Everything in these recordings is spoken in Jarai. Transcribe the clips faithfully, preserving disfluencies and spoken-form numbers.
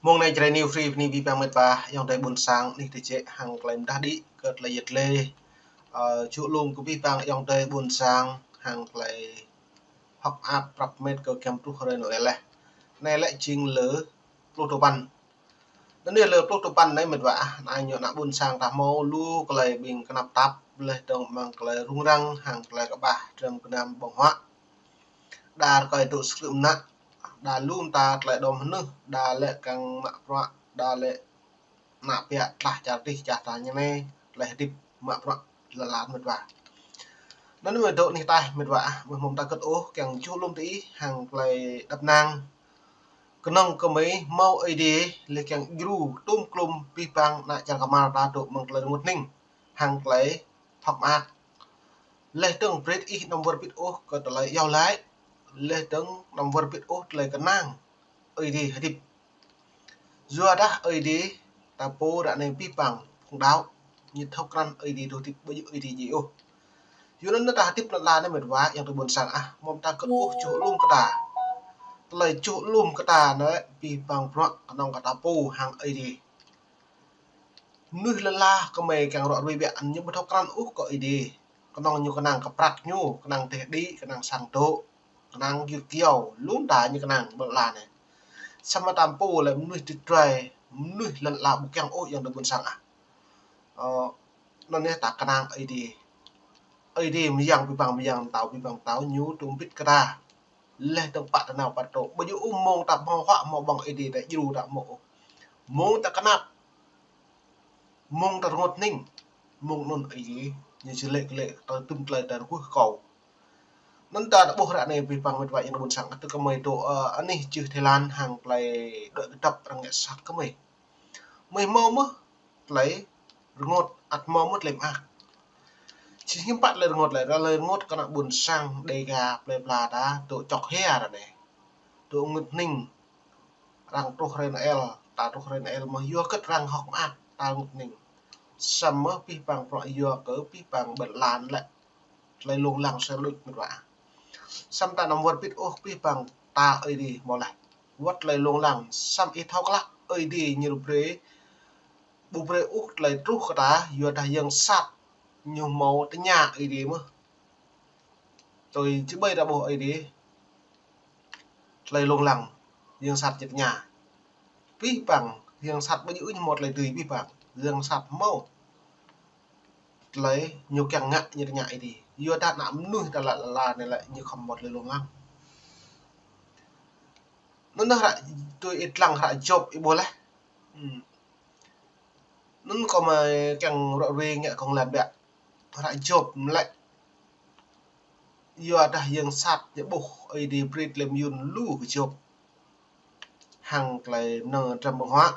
Mông anai Jrai New Free bơni abih bang met wa ayŏng adơi ƀuôn sang anih tơjĕ hăng tơlơi mơdah đĭ kơ tơlơi yet lê. Ơ, čŭk lŏm kơ abih bang ayŏng adơi ƀuôn sang hăng tơlơi hơ̆k mơak prăp met kơ giăm truh hrơi Noel laih. Anai lĕ jing lơ pluh duapăn. Anai lơ pluh duapăn anai met wa ah, anai ñu ană ƀuôn sang ta hmâo lu tơlơi ƀing kơnăp tap, laih dơ̆ng mơ̆ng tơlơi rŭng răng hăng tơlơi kơƀah dram gơnam ƀơ̆ng huă. Đa rơkơi dŏ sơkrư̆ mơnă, đa lu mơta tơlơi đom hơnưh, đa lĕ kiăng mă bruă, đa lĕ ană ƀiă tlah čar dih čar ta ñu anai, tơlơi hơdip mă bruă lơlă met wa. Anŭn mơ̆ dŏ anih taih met wa ah, mơ̆ hmâo mơta kơt ôh, kiăng čŭk lŏm tơ ih hăng tơlơi đăp năng. Kơnơ̆ng kơmơi hmâo Ơi Adai, laih kiăng djru tŭm klŭm abih bang ană čar kơmar ta dŏ mơ̆ng tơlơi rơngot hning hăng tơlơi hơ̆k mơak. Laih dơ̆ng brơi ih anăm wơr bĭt ôh kơ tơlơi iâu laĭ, laih dơ̆ng anăm wơr bĭt ôh tơlơi kơnang Ơi Adai hơdip. Yua dah Ơi Adai ta pô ră anai abih bang phung đaŏ, ñu thâo krăn Ơi Adai dŏ hơdip, ƀu djơ̆ Ơi Adai djai ôh. Yua anŭn ta hơdip lŏn ala anai met wa ayŏng adơi ƀuôn sang ah, hmâo mơta kơt ôh čŭk lŏm kơ ta. Tơlơi čŭk lŏm kơ ta anai abih bang bruă kơnơ̆ng kơ ta pô hăng Ơi Adai. Mơnuih lŏn ala kơmơi kiăng ruă ruai biă ñu ƀu thâo krăn ôh kơ Ơi Adai. Kơnơ̆ng ñu kơnang kơ prăk ñu, kơnang teh đĭ, kơnang sang dŏ, kơnang gir kiao, lu mơta ñu kơnang ƀơi lŏn ala anai. Samơ̆ ta pô lĕ mơnuih tơdruai, mơnuih lŏn ala ƀu kiăng ôh ayŏng adơi ƀuôn sang ah. Ơ, anŭn yơh ta kơnang Ơi Adai. Ơi Adai mơyang abih bang mơyang, pơtao abih bang pơtao, ñu tŭm bĭt kơ ta. Laih dơ̆ng pă tơnao pă tŏ. Ƀu djơ̆ ôh mông ta hmâo huă hmâo ƀơ̆ng Ơi Adai ta djru ta hmâo ôh. Mông ta kơnăp, mông ta rơngot hning, mông anŭn Ơi Adai ñu či lĕ kơ lĕ ta tŭm tơlơi ta rơguh kâo. Anŭn ta ƀuh ră anai abih bang met wa ayŏng adơi ƀuôn sang, tơ kơmơi dŏ, ơ, anih čư̆ Thái Lan hăng tơlơi đuaĭ kơdŏp arăng ngă sat kơmơi. Mơi hmâo mơ̆ tơlơi rơngot, ăt hmâo mơ̆ tơlơi mơak. Či hiư̆m pă tơlơi rơngot lĕ, tơlơi rơngot kơ ană ƀuôn sang Đêga plơi pla ta dŏ čŏk hia ră anai. Dŏ rơngot hning, arăng truh hrơi Noel, ta truh hrơi Noel mơ̆ yua kơ arăng hơ̆k mơak ta rơngot hning. Samơ̆ abih bang bruă yua kơ abih bang ƀơi lŏn ala anai lĕ tơlơi lông lăng sel đuč met wa. Samơ̆ ta anăm wơr bĭt ôh abih bang ta Ơi Adai hmâo laih. Wơ̆t tơlơi lông lăng, samơ̆ ih thâo klă Ơi Adai ñu brơi, ƀu brơi ôh tơlơi truh kơ ta, yua dah yang sat ñu hmâo tơña Ơi Adai mơ̆. Tui či ƀai ta ƀuh Ơi Adai, tơlơi lông lăng, yang sat ñu tơña. Abih bang, yang sat ƀu djơ̆ ñu hmâo tơlơi dưi abih bang. Yang sat hmâo tơlơi ñu kiăng ngă ñu tơña Ơi Adai. Yua dah ană mơnuih ta lă lă lă anai lĕ ñu khŏm hmâo tơlơi lông lăng. Anŭn dah hră tui ih lăng hră Yôp ih ƀuh laih. Hmm. Anŭn kơmơi kiăng ruă ruai ngă kông lan biă. Hră Yôp mơ̆ lĕ. Yua dah yang sat ñu ƀuh Ơi Adai brơi tơlơi mơyŭn lu kơ Yôp. Hăng tơlơi nơ dram ƀơ̆ng huă.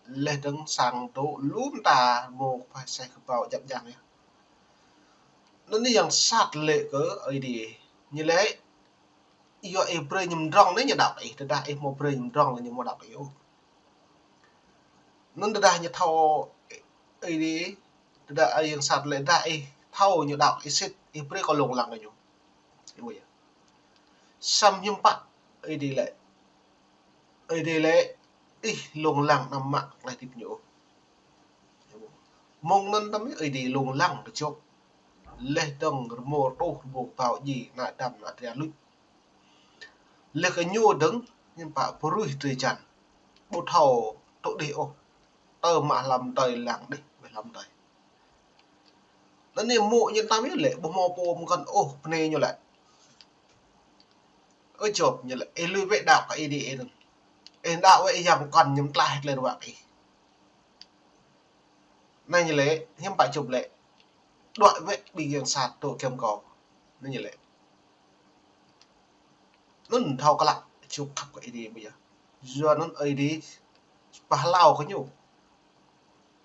Laih dơ̆ng sang dŏ lu mơta mơ̆ kơphai seh kơbao djăp djang yơh. Anŭn yang sat lĕ kơ Ơi Adai. Ñu lĕ, yua ih brơi ñu mơdrŏng anai ñu đaŏ ih, tơdah ih hmâo brơi ñu mơdrŏng lĕ ñu hmâo đaŏ ih ôh. Anŭn tơdah ñu thâo Ơi Adai, tơdah yang sat lĕ dah ih thâo ñu đaŏ ih sĭt, ih brơi kơ lông lăng kơ ñu. Ih ƀuh yơh. Samơ̆ hiư̆m pă Ơi Adai lĕ. Ơi Adai lĕ ih lông lăng anăm mă tơlơi hơdip ñu ôh. Mông anŭn tơmơi Ơi Adai lông lăng kơ Yôp. Laih dơ̆ng rơmô rơtuh rơmô kơbao djai, ană Adam ană Tria luč. Laih kơ ñu dơ̆ng, hiư̆m pă pơrui drơi jăn. Ƀu thâo tŭ đih ôh. Tơ mă hlăm tơi lăng đih, ƀơi hlăm tơi. Anŭn anai mô̆ ñu tơmơi lĕ, ƀu hmâo pô mơkŏn ôh, bơnai ñu lĕ. Ơ Yôp ñu lĕ, ih lui wĕ đaŏ kơ Ơi Adai ih anŭn. Ih đaŏ wĕ ih yang mơkŏn ñu mơtlaih tơlơi ruă ih. Anai ñu lĕ, hiư̆m pă Yôp lĕ. Đuaĭ wĕ ƀing yang sat dŏ giăm kâo. Anai ñu lĕ. Anŭn thâo klă Yôp khăp kơ Ơi Adai ƀu yơh. Yua anŭn Ơi Adai pơhlao kơ ñu.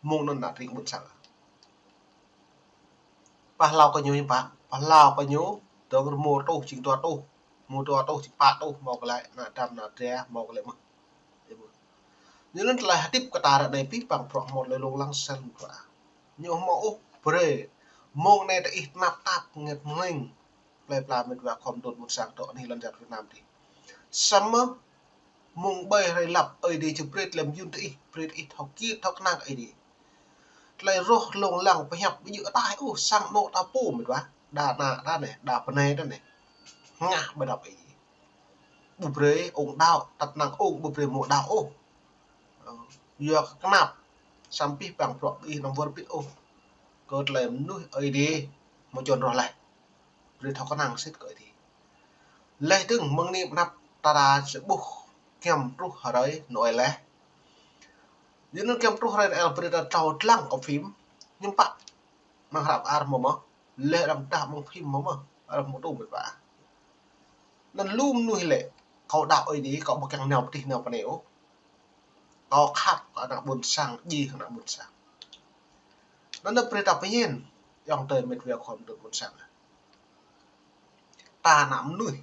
Mông anŭn ană tring ƀuôn sang. Pơhlao kơ ñu hiư̆m pă, pơhlao kơ ñu dơ̆ng rơmô rơtuh, jing dua rơtuh, rơmô dua rơtuh, jing pă rơtuh, hmâo glaĭ, ană Adam ană Tria, hmâo glaĭ mơ̆n. Ñu anŭn tơlơi hơdip kơ ta ră anai abih bang bruă hmâo tơlơi lông lăng sel mơ̆n. Ñu hmâo ôh brơi. Mông anai tơ ih tơnap tap ngĕt ngĕng. Plơi pla met wa khŏm dŏ ƀuôn sang dŏ anih lŏn čar Việt Nam dih. Samơ̆ Mơ̆ng ƀơi hrơi lăp Ơi Adai či brơi tơlơi mơyŭn tơ ih, brơi tơ ih thâo kir, thâo kơnang Ơi Adai. Tơlơi rŏh lông lăng pơhiăp ƀu djơ̆ ataih ôh, sang anŏ ta pô mĕt wa. Đa ană, đa anai, đa bơnai đa anai. Hơngah ƀơi anăp Ơi Adai. Ƀu brơi ung đaŏ, tăp năng ung ƀu brơi mơ̆ đaŏ ôh. Ơ, yua kơ kơnap, samơ̆ pih pang bruă ƀu ih anăm wơr bĭt ôh kơ tơlơi mơnuih Ơi Adai mơ̆ čon rŏh laih. Brơi thâo kơnang sĭt kơ Ơi Adai. Laih dơ̆ng mơ̆ng anai pơ anăp ta đa či ƀuh giăm truh hrơi Noel laih. Yua anŭn giăm truh hrơi Noel brơi ta thâo dlăng kơ phim, hiư̆m pă amăng hră ar hmâo mơ̆, laih arăng pơdah amăng phim hmâo mơ̆, arăng hmâo tŭ mĕt wa. Anŭn lu mơnuih lĕ, kâo đaŏ Ơi Adai, kâo ƀu kiăng nao pơ adih nao pơ anai ôh. Kâo khăp kơ ană ƀôn sang, djai kơ ană ƀôn sang. Anŭn brơi ta pơñen, ayŏng adơi mĕt wa khŏm tŭ ƀôn sang. Ta ană mơnuih.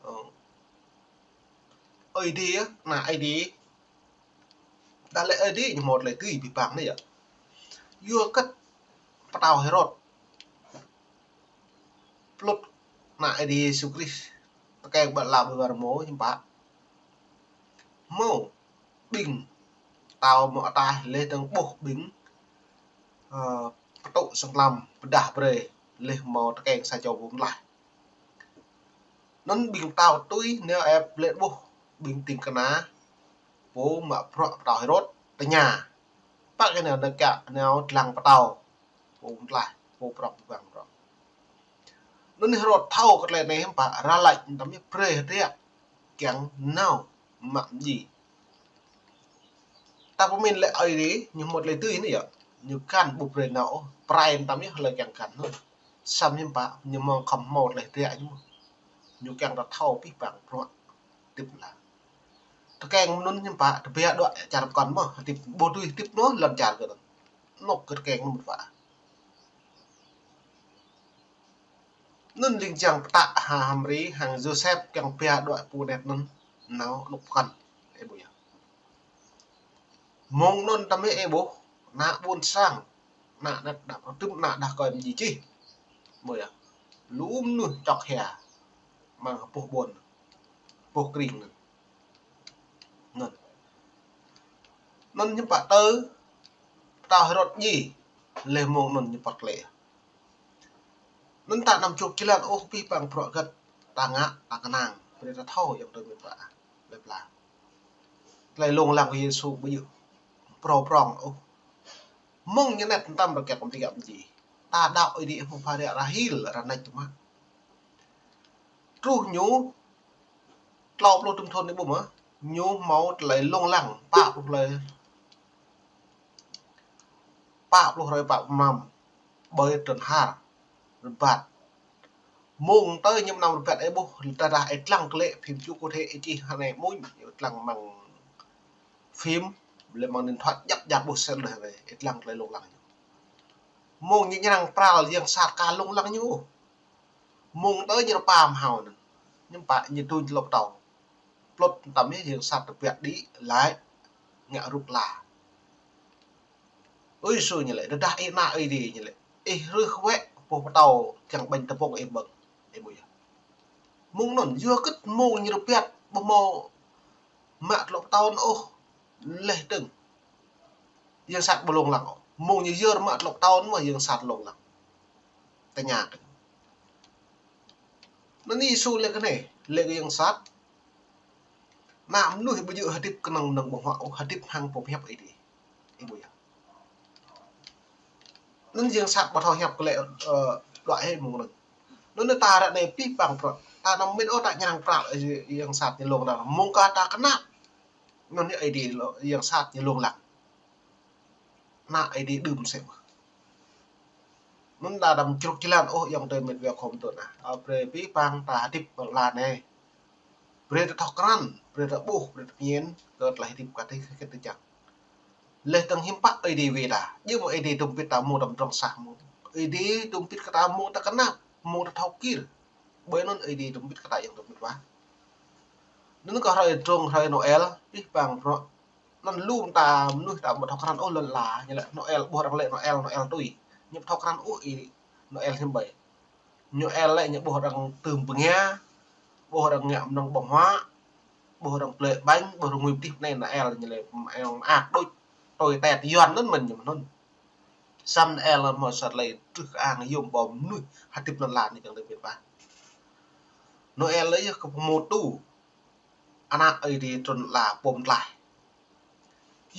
Ơ. Ơi Adai, ană Ơi Adai. Đa lĕ Ơi Adai ñu hmâo tơlơi tui pih pang anai yơh. Yua kơ pơtao Hêrôd plŭt ană Ơi Adai Yêsu Krist tơkeng ƀơi ala ƀơi war rơmô hiư̆m pă. Hmâo ƀing pơtao mơ̆ ataih laih dơ̆ng ƀuh ƀing, ơ, pơtŭ sơnglam pơdah brơi laih hmâo tơkeng sa čô pô mơ̆n laih. Anŭn ƀing pơtao tui nao ĕp lĕ ƀuh ƀing ding kơna pô mă bruă pơtao Hêrôd tơña. Pă kơ nao nao kiăng nao dlăng pơtao pô mơ̆n laih, pô prŏng pơbang prŏng. Anŭn Hêrôd thâo kơ tơlơi anai hiư̆m pă, ră laih tơm yơh brơi hơdră kiăng nao mă mơji. Ta pơmĭn lĕ Ơi Adai, ñu hmâo tơlơi tui anai yơh. Ñu găn ƀu brơi nao ôh, pơrai tơm yơh hlơi kiăng găn ôh. Samơ̆ hiư̆m pă, ñu mơ̆ng khŏm hmâo tơlơi hơdră ñu. Ñu kiăng ta thâo pih pang bruă hơdip lăng. Tơkeng mơ̆n anŭn hiư̆m pă, tơbiă đuaĭ čar pơkŏn mơ̆, hơdip ƀu tui hơdip anŭn lŏn čar kơ anŭn. Anŏ kơ tơkeng anŭn mĕt wa. Anŭn ling jang pơtă ha H'Mari hăng Yôsep kiăng biă đuaĭ pơ anet anŭn nao anŏ pơkŏn. Ơ ƀuh yơh. Mơ̆ng anŭn tơm ih ƀuh, ană ƀôn sang, ană anet đah, tŭm ană đah kơi mơji čih. Ƀuh yơh. Lu mơnuih čŏk hia amăng boh ƀôn, boh kring anŭn. Anŭn. Anŭn hiư̆m pă tơ, pơtao Hêrôd djai, laih mơ̆ng anŭn ñu pơ̆t klĕ. Anŭn ta anăm čuk jơlan ôh pih pang bruă hơget, ta ngă, ta kơnang, brơi ta thâo ayŏng adơi mĕt wa. Laih pla. Tơlơi lông lăng kơ Yêsu ƀu djơ̆ prŏng prŏng ôh. Mơ̆ng ñu anet tơm rơkâo kơ tơlơi mơji. Ta đaŏ Ơi Adai hmâo pha ră rahil, ră nač tơma. Truh ñu, tlâo pluh tơm thŭn anai ƀuh mơ̆, ñu hmâo tơlơi lông lăng, pă pluh hrơi, pă pluh hrơi pă pluh mlam, ƀơi tơnah rơbat. Mơ̆ng tơ ñu mlam rơbat ih ƀuh, tơdah ih dlăng kơ lĕ phim ču kơ thê ih čih hơnai mơ̆n, ih dlăng amăng phim, lĕ amăng điện thoại djăp djăp ƀuh sel leh anai, ih dlăng tơlơi lông lăng ñu. Mơ̆ng ñu ñrăng pral yang sat ka lông lăng ñu. Mơ̆ng tơ ñu rơpa mơhao anŭn. Ñu pă ñu tui tlŏk tâo. Plŭt tơm ih yang sat tơbiă đĭ, laĭ ngă rŭk la. Ơi Yêsu ñu laĭ, tơdah ih ană Ơi Adai ñu laĭ. Ih hrih wĕ boh pơtâo kiăng ƀañ tơpŭng ih ƀơ̆ng. Ih ƀuh yơh. Mơ̆ng anŭn, yua kơ mơ̆ng ñu rơbat, ƀu hmâo mă tlŏk tâo anŭn ôh, laih dơ̆ng. Yang sat ƀu lông lăng ôh. Mơ̆ng ñu yơr mă tlŏk tâo anŭn mơ̆ yang sat lông lăng. Tơña kơ. Anŭn Yêsu laĭ kơ anai, laĭ kơ yang sat. Ană mơnuih ƀu djơ̆ hơdip kơnơ̆ng mơnơ̆ng ƀơ̆ng huă ôh, hơdip hăng boh pơhiăp Ơi Adai. Ih ƀuh yơh. Anŭn yang sat ƀu thâo hiăp kơ lĕ, ơ, đuaĭ hĭ mơ̆ng anŭn. Anŭn ta ră anai pih pang prăk. Ta anăm min ôh ta ñrăng prăk, ơ, yang sat ñu lông lăng. Mơ̆ng kơ ta kơnăp. Anŭn ñu Ơi Adai lô-, yang sat ñu lông lăng. Ană Ơi Adai đưm sĕ mơ̆. Anŭn ta anăm čruk jơlan ôh ayŏng adơi met wa khŏm tŭ anai. Ơ, brơi pih pang ta hơdip ƀơi lŏn anai. Brơi ta thâo krăn, brơi ta ƀuh, brơi ta pơñen, kơ tơlơi hơdip kơ tơlơi kơ tơlơi čang. Laih dơ̆ng hiư̆m pă Ơi Adai wai ta. Djơ̆ mơ̆ Ơi Adai tŭm pit ta mơ̆ng ta pơdrŏng sah mơ̆n. Ơi Adai tŭm pit kơ ta mơ̆ng ta kơnăp, mơ̆ng ta thâo kir. Ƀơi anŭn Ơi Adai tŭm pit kơ ta ayŏng adơi met wa. Anŭn kơ hrơi drông hrơi Noel, pih pang prăk. Anŭn lu ta mơnuih ta ƀu thâo krăn ôh lŏn ala, ñu laĭ Noel, ƀuh arăng laĭ Noel, Noel tui. Ñu ƀu thâo krăn ôh ih Noel hiư̆m ƀai. Noel lĕ ñu ƀuh arăng tơm pơngia, ƀuh arăng ngă mơnơ̆ng ƀơ̆ng huă, Ƀuh arăng plĕ ƀañ, ƀuh arăng ngui pơdih anai Noel ñu lĕ, ơ, mơak đôč. Tui tĕt Yuan anŭn mơ̆n ñu mơ̆n. Samơ̆ Noel mơ̆ sat lĕ truh kơ ang yôm ƀom mơnuih hơdip lŏn ala anai kiăng lĕ ƀiă ƀă. Noel lĕ yơh kơ pơmŭt tŭ. Ană Ơi Adai trŭn lŏn ala pôm tlaih.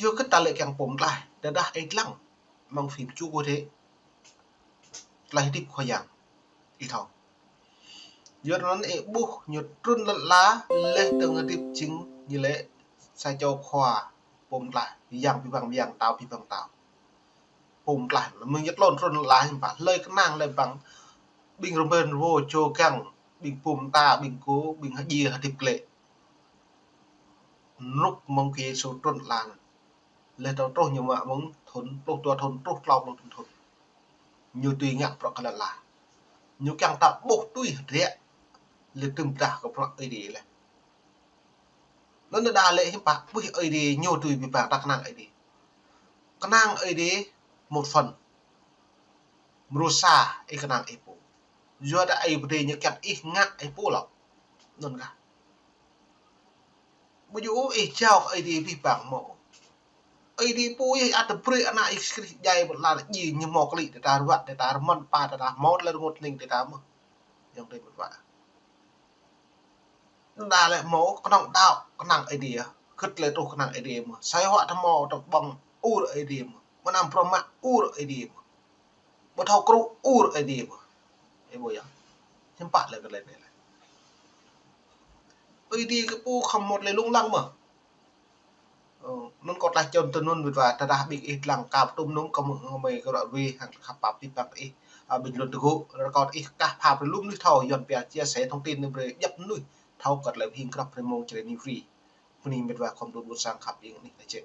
Yua kơ ta lĕ kiăng pôm tlaih, tơdah ih lăng amăng phim Trung Quốc thế. Tlaih hơdip Khua Yang. Ih thâo. Yua anŭn ih ƀuh ñu trŭn lŏn ala, laih dơ̆ng hơdip jing ñu lĕ sa čô khua pôm tlaih, yang abih bang yang, tao abih bang tao. Pôm tlaih, mơ̆ng ñu tlôn trŭn lŏn ala hiư̆m pă, hlơi kơnang lĕ bang ƀing rơmơn rơwo čô kiăng, ƀing pôm ta, ƀing gô, ƀing hơjir hơdip glaĭ. Rŭk mơ̆ng kơ Yêsu trŭn lŏn ala. Laih dơ̆ng truh ñu mă mơ̆ng thŭn, pluh dua thŭn, truh klâo pluh thŭn. Ñu tui ngă bruă kơ lŏn ala. Ñu kiăng ta ƀuh tui hơdră. Laih tơm dah kơ bruă Ơi Adai laih. Anŭn đa lĕ hiư̆m pă, ƀuh Ơi Adai ñu tui abih bang ta kơnang Ơi Adai. Kơnang Ơi Adai một phần. Mrô sa, ih kơnang ih pô. Yua dah Ơi Adai ñu kiăng ih ngă ih pô lŏ. Anŭn kah. Ƀu djơ̆ ôh ih jao kơ Ơi Adai abih bang mơ̆. Ơi Adai pô yơh ăt brơi ană ih Krist djai ƀơi lŏn ala djai ñu hmâo klĭ tơdah ruă, tơdah rơmơn, pă tơdah hmâo tơlơi rơngot hning tơdah mơ̆. Yang tơi mơ̆n wă. Anŭn đa lĕ hmâo kơnơ̆ng đaŏ kơnang Ơi Adai yơh. Kơ̆t lĕ truh kơnang Ơi Adai mơ̆. Sai huă tơhmâo tơƀơ̆ng ur Ơi Adai mơ̆. Mơnam prŏng mă ur Ơi Adai mơ̆. Ƀu thâo krŭ ur Ơi Adai mơ̆. Ih ƀuh yơh. Hiư̆m pă lĕ kơ lĕ anai lĕ. Ơi Adai kơ pô khŏm mŭt lĕ lông lăng mơ̆. Ơ, anŭn kâo tlaih čŏng tui anŭn wơ̆t wa, tơdah ƀing ih lăng kơ pơtŭm anŭn kơ mơ̆ng mơi kơ ră ruai hăng khăp pap abih bang ih, ơ, bình luận tơgŭ, rơkâo ih kah pha brơi lu mơnuih thâo, Yuan pia chia sẻ thông tin anai brơi djăp mơnuih thâo kơ tơlơi hing krăp brơi mơ̆ng Jrai News Free. Bơni wơ̆t wa khŏm đut ƀuôn sang khăp ƀing ih tơčĕ.